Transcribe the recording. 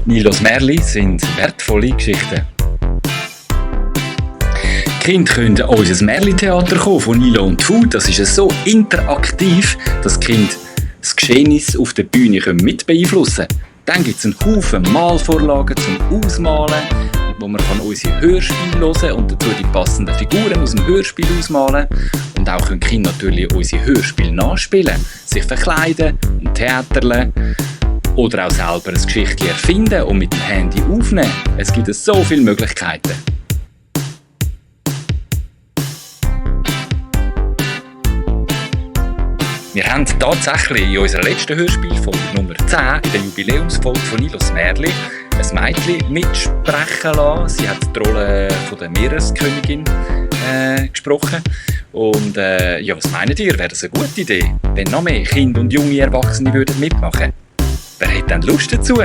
Nilos Märli sind wertvolle Geschichten. Die Kinder können an unser Märli-Theater kommen von Nilo und Fu. Das ist so interaktiv, dass die Kinder das Geschehnis auf der Bühne mit beeinflussen können. Dann gibt es einen Haufen Malvorlagen zum Ausmalen, wo man unsere Hörspiele hören kann und dazu die passenden Figuren aus dem Hörspiel ausmalen. Und auch können die Kinder natürlich unsere Hörspiele nachspielen, sich verkleiden und theaterlen oder auch selber ein Geschichtchen erfinden und mit dem Handy aufnehmen. Es gibt so viele Möglichkeiten. Wir haben tatsächlich in unserer letzten Hörspielfolge Nummer 10, in der Jubiläumsfolge von Nilos Märli, ein Mädchen mitsprechen lassen. Sie hat die Rolle von der Meereskönigin gesprochen. Und was meint ihr? Wäre das eine gute Idee, wenn noch mehr Kinder und junge Erwachsene mitmachen würden? Wer hätte denn Lust dazu?